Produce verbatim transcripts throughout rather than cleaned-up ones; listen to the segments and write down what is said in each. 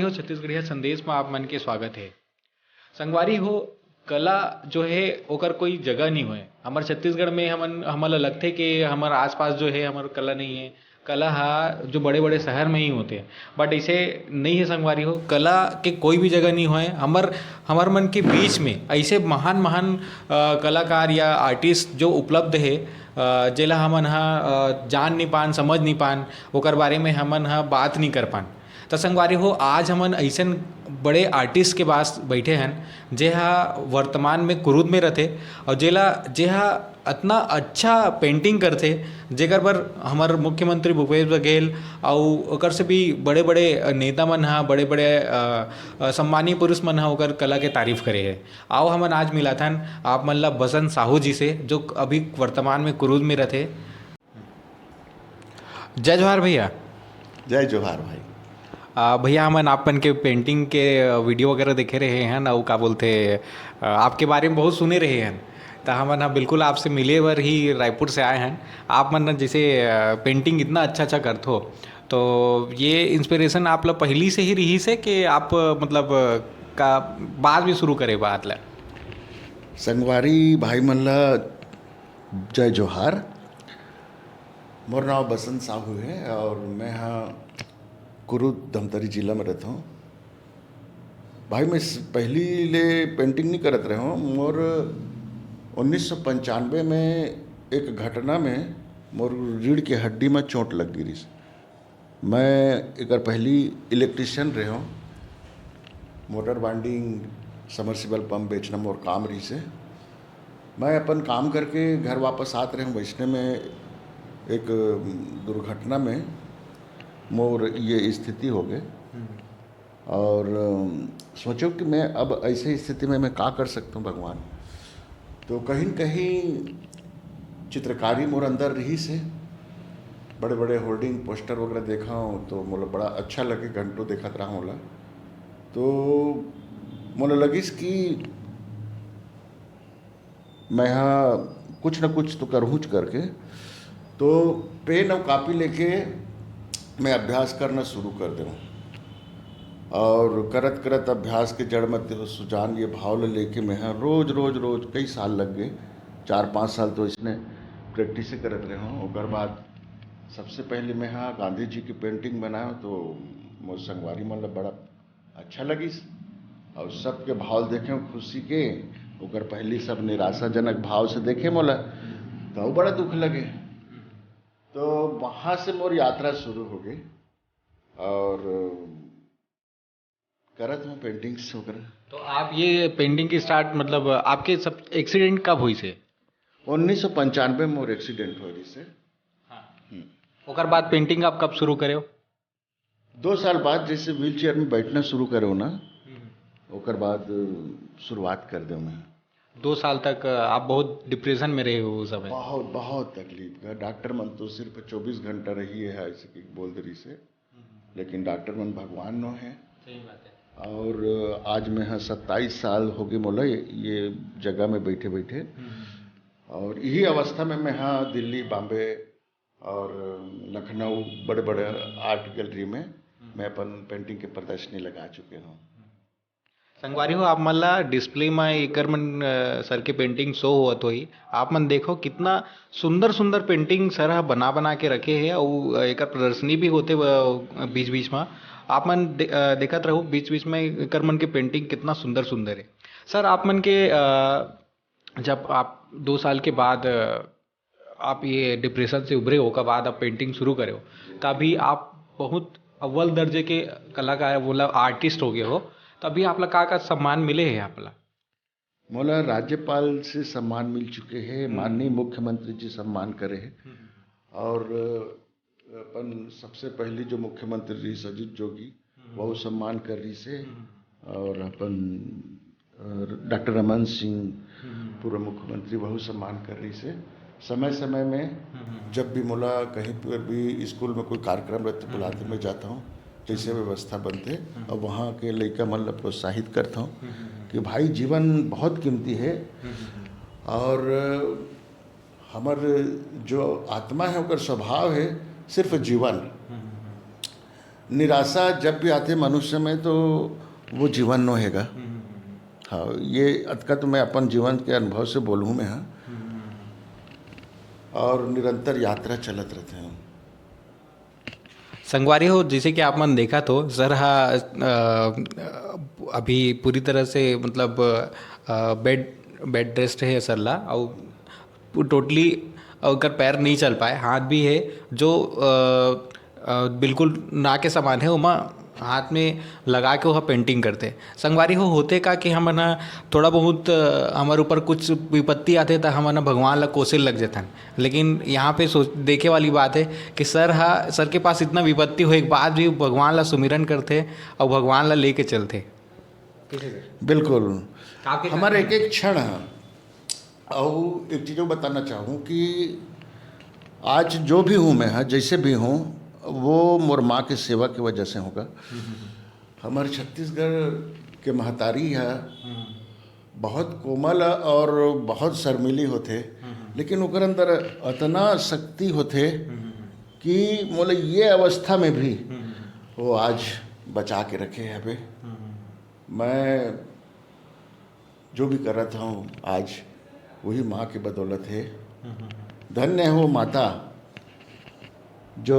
हो छत्तीसगढ़िया संदेश में आप मन के स्वागत है। संगवारी हो, कला जो है ओकर कोई जगह नहीं होय। हमर छत्तीसगढ़ में हमन, हमन ला लगथे कि हमर आसपास जो है हमर कला नहीं है, कला हा जो बड़े-बड़े शहर में ही होथे, but ऐसे नहीं है संगवारी हो। कला के कोई भी जगह नहीं होय। हमर, हमर मन के बीच में ऐसे महान-महान, अ, कलाकार या artist जो उपलब्ध हे, अ, जेला हमन ह, अ, जान नहीं पान, समझ नहीं पान, ओकर बारे में हमन ह बात नहीं कर पान। त संगवारी हो, आज हमन अइसन बड़े artist के पास बैठे हन, जे ह वर्तमान में कुरुद में रथे और जेला, जे ह अतना अच्छा painting करथे, जेकर बर हमर मुख्यमंत्री भूपेश बघेल अउ ओकर से भी बड़े-बड़े नेता मन ह, बड़े-बड़े, अ, अ, सम्मानीय पुरुष मन ह ओकर कला के तारीफ करे हे। आओ हमन आज मिलाथन आप मन ला बसंत साहू जी से, जो अभी वर्तमान में कुरुद में रथे। जय जोहार भैया। जय जोहार भाई। आ, भैया, हमन आप मन के painting के, अ, video वगैरह देखे रहे हन, अउ का बोलथे, अ, आपके बारे में बहुत सुने रहे हन, त हमन ह बिल्कुल आपसे मिले बर ही रायपुर से आए हन। आप मन जैसे, अ, painting इतना अच्छा अच्छा करथो, तो ये inspiration आप ला पहली से ही रही से कि आप, अ, मतलब, अ, का बाद में शुरू करे बात ला? संगवारी भाई मन ला जय जोहार। मोर नाम बसंत साहू है और मैं हाँ कुरुद धमतरी जिला में रहता हूँ। भाई, मैं स-, पहली ले painting नहीं करत रहे हूँ। मोर उन्नीस सौ पंचानवे में एक घटना में मोर रीढ़ के हड्डी में चोट लग गिरिस। मैं एकर पहली electrician रहे हूँ। मोटर बाइंडिंग, submersible pump बेचना मोर काम रहिस हे। मैं अपन काम करके घर वापस आत रहे हूँ, वैसने में एक दुर्घटना में मोर ये स्थिति हो गए। और, अम, सोचो कि मैं अब ऐसे स्थिति में मैं का कर सकता हूँ भगवान। तो कहीं न कहीं चित्रकारी मोर अंदर रहिस हे। बड़े-बड़े hoarding poster वगैरह देखा हूँ तो मोला बड़ा अच्छा लगे, घंटों देखत रहा मोला। तो मोला लगिस कि मैं हा कुछ न कुछ तो करहूँच करके, तो पेन अउ कॉपी लेके मैं अभ्यास करना शुरू कर देवं। और करत करत अभ्यास के जड़ मत हो सुजान ये भाव ल लेके मैं हा रोज, रोज, रोज कई साल लग गए, चार पाँच साल तो इसने practice करत रहे हूँ। ओकर बाद सबसे पहले मैं हा गांधी जी की painting बनाया तो मोर संगवारी मन ल बड़ा अच्छा लगिस। और सबके भाव देखे खुशी के, ओकर पहली सब निराशाजनक भाव से देखे मोला, तो बड़ा दुख लगे। तो वहाँ से मोर यात्रा शुरू हो गई और करत हूँ paintings वगैरह। तो आप ये painting की start, मतलब, आपके सब accident कब हुई से? उन्नीस सौ पंचानवे में मोर accident हो रही से। हाँ। हम्म। ओकर बाद painting आप कब शुरू करे हो? दो साल बाद जैसे wheelchair में बैठना शुरू करे हो ना, हम्म। ओकर बाद, अ, शुरुआत कर दे मैं। दो साल तक, अ, आप बहुत depression में रहे हो उस समय। बहुत, बहुत तकलीफ का। डॉक्टर मन तो सिर्फ चौबीस घंटा रहिए है, ऐसे कि बोल दे रही से। लेकिन डॉक्टर मन भगवान नो है। सही बात है। और आज मैं हाँ सत्ताईस साल हो गए मोला ये, ये जगह में बैठे बैठे। हम्म। और यही अवस्था में मैं हाँ दिल्ली, बॉम्बे और लखनऊ बड़े बड़े आर्ट गैलरी में हम्म। मैं अपन पेंटिंग के प्रदर्शनी लगा चुके हूँ। संगवारी हो, आप मन ला डिस्प्ले म एकर मन, अ, सर के पेंटिंग शो होवत होही। आप मन देखो, कितना सुंदर-सुंदर पेंटिंग सर ह बना-बना के रखे हे, अउ एकर प्रदर्शनी भी होथे, अ, बीच-बीच म। आप मन दे-, अ, देखत रहू, बीच-बीच म एकर मन के पेंटिंग कितना सुंदर-सुंदर हे। सर, आप मन के, अ, जब आप दो साल के बाद, अ, आप ये डिप्रेशन से उभरे हो, ओकर बाद आप पेंटिंग शुरू करे हो, त अभी आप बहुत अव्वल दर्जे के कलाकार, मतलब आर्टिस्ट हो गए हो, त अभी आप ला का-का सम्मान मिले हे आप ला? मोला राज्यपाल से सम्मान मिल चुके हे, हम्म। माननीय मुख्यमंत्री जी सम्मान करे हे, हम्म। और अपन सबसे पहली जो मुख्यमंत्री रही अजीत जोगी, हम्म। वहू सम्मान कर रही से, हम्म। और अपन, अ, डॉक्टर रमन सिंह, हम्म। पूर्व मुख्यमंत्री, वहू सम्मान कर रही से। समय समय में हम्म। जब भी मोला कहीं पर भी स्कूल में कोई कार्यक्रम रहते, हम्म। बुलाते, मैं जाता हूँ, जैसे हम्म। व्यवस्था बनते, हम्म। और वहाँ के लइका मन ला प्रोत्साहित करता हूँ हम्म। कि भाई, जीवन बहुत कीमती है, हम्म। और हमर जो आत्मा है, ओकर स्वभाव है सिर्फ जीवन। हम्म। निराशा जब भी आथे मनुष्य में, तो वो जीवन नो हेगा। हाँ, ये अतका तो मैं अपन जीवन के अनुभव से बोलूँ मैं, हाँ। और निरंतर यात्रा चलत रहते हैं। संगवारी हो, जैसे कि आप मन देखा तो सर हा अ, अभी पूरी तरह से मतलब बेड बेड रेस्ट है सर ला, और टोटली ओकर पैर नहीं चल पाए, हाथ भी है जो अ, अ, बिल्कुल ना के समान है, ओमा हाथ में लगा के वह पेंटिंग करते। संगवारी हो, होते का कि हमन ह थोड़ा बहुत अ, हमर ऊपर कुछ विपत्ति आथे त हमन ह भगवान ला कोसे लग जथन, लेकिन यहाँ पे सोच देखे वाली बात है कि सर हा सर के पास इतना विपत्ति होए के बाद भी भगवान ला सुमिरन करथे और भगवान ला लेके चलथे। बिल्कुल। हमारे एक एक क्षण है। और एक चीज़ बताना चाहूँ कि आज जो भी हूँ मैं, हाँ, जैसे भी हूँ, वो मोर माँ के सेवा की वजह से होगा। हमारे छत्तीसगढ़ के महतारी है, बहुत कोमल और बहुत शर्मीली होथे, लेकिन ओकर अंदर अतना शक्ति होथे कि मोला ये अवस्था में भी वो आज बचा के रखे हवे। मैं जो भी करत हूँ आज, वही माँ के बदौलत है। धन्य हो माता, जो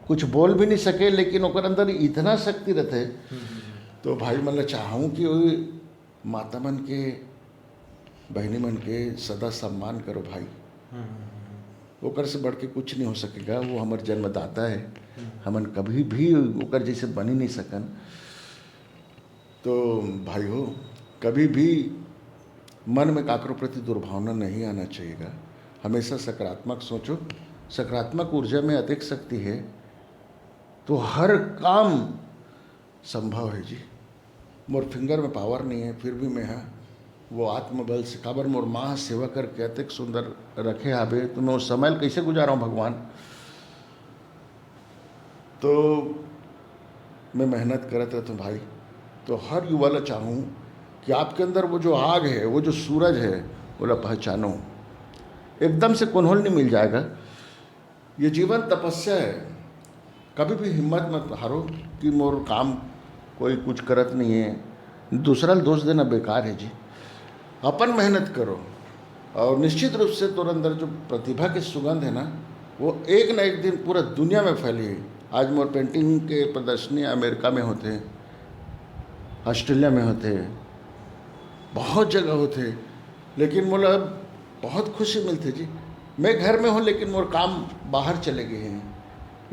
कुछ बोल भी नहीं सके, लेकिन ओकर अंदर इतना शक्ति रहते। तो भाई, मतलब, चाहूँ कि वही माता मन के, बहनी मन के सदा सम्मान करो भाई। ओकर से बढ़ के कुछ नहीं हो सकेगा। वो हमर जन्मदाता है, हमन कभी भी ओकर जैसे बनी नहीं सकन। तो भाई हो, कभी भी मन में काकरो प्रति दुर्भावना नहीं आना चाहिएगा। हमेशा सकारात्मक सोचो। सकारात्मक ऊर्जा में अधिक शक्ति है, तो हर काम संभव है जी। मोर फिंगर में पावर नहीं है, फिर भी मैं, हाँ, वो आत्मबल से, काबर मोर माँ सेवा करके अतेक सुंदर रखे हाबे, तो मैं वो समय ल कैसे गुजारा हूँ भगवान। तो मैं मेहनत करत रहता हूँ भाई। तो हर युवा ला चाहूँ कि आपके अंदर वो जो आग है, वो जो सूरज है, वो ला पहचानो। एकदम से कोन्होल नहीं मिल जाएगा। ये जीवन तपस्या है। कभी भी हिम्मत मत हारो कि मोर काम कोई कुछ करत नहीं है। दूसरा ल दोष देना बेकार है जी। अपन मेहनत करो और निश्चित रूप से तोर अंदर जो प्रतिभा के सुगंध है ना, वो एक ना एक दिन पूरा दुनिया में फैली। आज मोर पेंटिंग के प्रदर्शनी अमेरिका में होते, ऑस्ट्रेलिया में होते, बहुत जगह होते, लेकिन मोला बहुत खुशी मिलती जी। मैं घर में हूँ, लेकिन मोर काम बाहर चले गए हैं।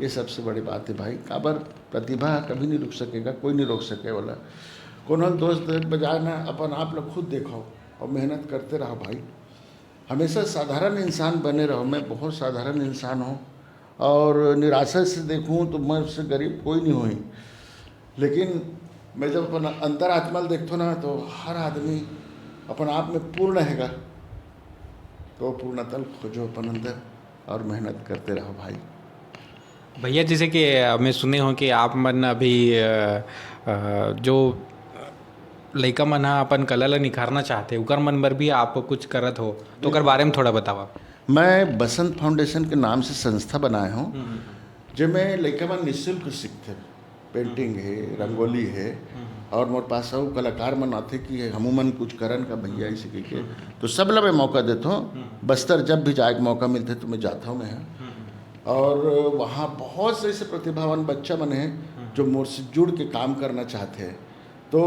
ये सबसे बड़ी बात है भाई। काबर प्रतिभा कभी नहीं रुक सकेगा, कोई नहीं रोक सके वाला। कोनो ल दोष दे बजाय ना अपन आप लोग खुद देखो और मेहनत करते रहो भाई। हमेशा साधारण इंसान बने रहो। मैं बहुत साधारण इंसान हूँ और निराशा से देखूँ तो मैं उससे गरीब कोई नहीं हुई, लेकिन मैं जब अपन अंतरात्मा ल देखथो ना, तो हर आदमी अपन आप में पूर्ण हैगा। तो पूर्णता ल खोजो अपन अंदर और मेहनत करते रहो भाई। भैया, जैसे कि अ, मैं सुने हो कि आप मन अभी अ, अ, जो लइका मन ह अपन कला ल निखारना चाहते, ओकर मन बर भी आप कुछ करत हो, तो ओकर बारे में थोड़ा बतावा। मैं बसंत फाउंडेशन के नाम से संस्था बनाए हूँ, जेमे लइका मन निःशुल्क सीखथे। पेंटिंग है, रंगोली है, और मोर पास अउ कलाकार मन आथे कि हमू मन कुछ करन का भैया, इसे कह के। तो सब ला मैं मौका देता हूँ। बस्तर जब भी जाए के मौका मिलते तो मैं जाता हूँ मैं यहाँ। और वहाँ बहुत से ऐसे प्रतिभावान बच्चा मन हैं जो मोर से जुड़ के काम करना चाहते हैं। तो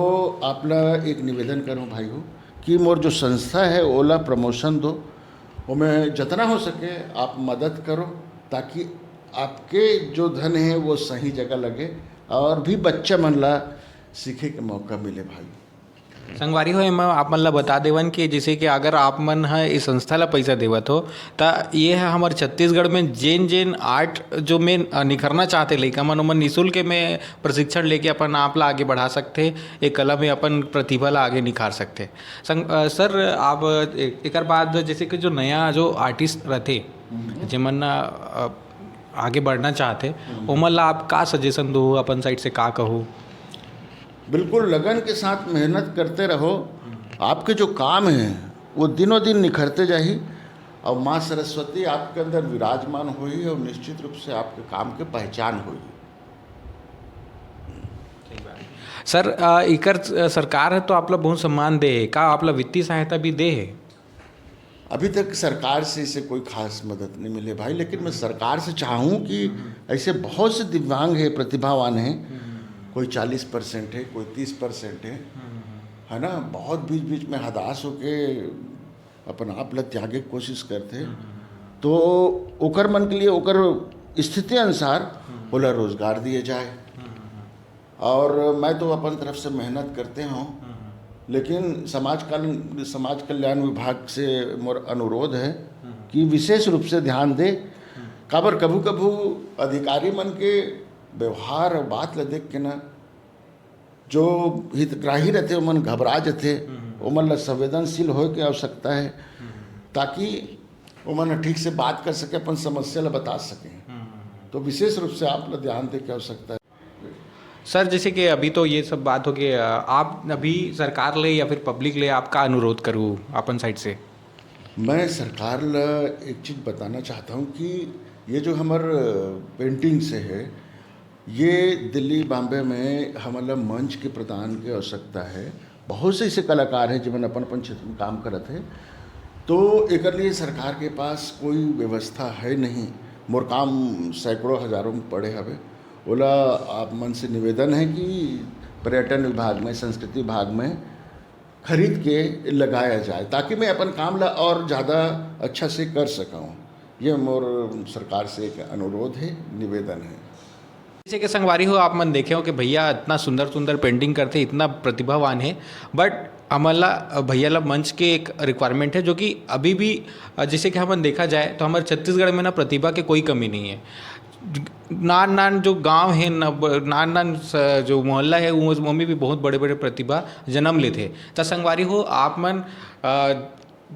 आप ला एक निवेदन करूँ भाई हो कि मोर जो संस्था है ओला प्रमोशन दो, ओमे जतना हो सके आप मदद करो, ताकि आपके जो धन है वो सही जगह लगे और भी बच्चा मन ला सीखे के मौका मिले भाई। संगवारी हो, एमा आप मन ला बता देवन कि जैसे कि अगर आप मन ह इस संस्था ला पैसा देवत हो, त ये ह हमर छत्तीसगढ़ में जेन जेन आर्ट जो में अ, निखरना चाहते लइका मन, ओमन निःशुल्क में प्रशिक्षण लेके अपन आप ला आगे बढ़ा सकथे, एक कला में अपन प्रतिभा ला आगे निखार सकथे। संग अ, सर, आप ए- एकर बाद जैसे कि जो नया जो आर्टिस्ट रथे, जेमन अ, आगे बढ़ना चाहते, ओमन ला आप का सजेशन दो, अपन साइड से का कहो? बिल्कुल लगन के साथ मेहनत करते रहो। आपके जो काम है वो दिनों दिन निखरते जाही और माँ सरस्वती आपके अंदर विराजमान होही और निश्चित रूप से आपके काम के पहचान होही। सर, अ, इकर, अ, सरकार ह तो आप ला बहुत सम्मान दे हे, का आप ला वित्तीय सहायता भी दे हे? अभी तक सरकार से इसे कोई खास मदद नहीं मिले भाई, लेकिन मैं सरकार से चाहूँ कि ऐसे बहुत से दिव्यांग है, प्रतिभावान हैं, कोई चालीस परसेंट है, कोई तीस परसेंट है, है ना, बहुत बीच बीच में हताश होके अपन आप ला त्यागे के कोशिश करते, तो ओकर मन के लिए ओकर स्थिति अनुसार ओला रोजगार दिए जाए। और मैं तो अपन तरफ से मेहनत करते हूँ, लेकिन समाज कल समाज कल्याण विभाग से मोर अनुरोध है कि विशेष रूप से ध्यान दे। काबर कभू कभू अधिकारी मन के व्यवहार और बात ला देख के ना, जो हितग्राही रहते, ओमन घबरा जथे, ओमन ला संवेदनशील होए के आवश्यकता है, ताकि ओमन ठीक से बात कर सके, अपन समस्या ला बता सके। तो विशेष रूप से आप ला ध्यान दे के आवश्यकता है। सर, जैसे कि अभी तो ये सब बात हो गई, अ, आप अभी सरकार ले या फिर पब्लिक ले आप का अनुरोध करू अपन साइड से? मैं सरकार ला एक चीज़ बताना चाहता हूँ कि ये जो हमर पेंटिंग से है, ये दिल्ली बॉम्बे में हमला मंच के प्रदान के आवश्यकता है। बहुत से ऐसे कलाकार हैं जिमन अपन अपन क्षेत्र में काम करत है, तो एकर लिए सरकार के पास कोई व्यवस्था है नहीं। मोर काम सैकड़ों हजारों में पड़े हवे। ओला आप मन से निवेदन है कि पर्यटन विभाग में, संस्कृति विभाग में खरीद के लगाया जाए, ताकि मैं अपन काम ला और ज़्यादा अच्छा से कर सकूँ। ये मोर सरकार से एक अनुरोध है, निवेदन है। जैसे कि संगवारी हो, आप मन देखे हो कि भैया इतना सुंदर सुंदर पेंटिंग करते, इतना प्रतिभावान है, बट हमला, भैया ला मंच के एक रिक्वायरमेंट है, जो कि अभी भी, अ, जैसे कि हमन देखा जाए तो हमारे छत्तीसगढ़ में ना प्रतिभा के कोई कमी नहीं है। नान नान जो गांव है ना, ब-, नान नान स-, जो मोहल्ला है, वो, वो में भी बहुत बड़े बड़े प्रतिभा जन्म लेते। त संगवारी हो, आप मन, अ,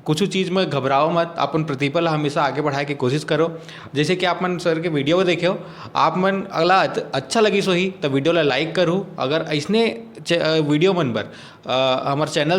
कुछ चीज़ में घबराओ मत, अपन प्रतिभा ला हमेशा आगे बढ़ाए के कोशिश करो। जैसे कि आप मन सर के वीडियो को देखे हो, आप मन अगला अच-, अच्छा लगिस होही तो वीडियो ला लाइक करू। अगर ऐसने च-, अ, वीडियो मन बर, अ, हमारे चैनल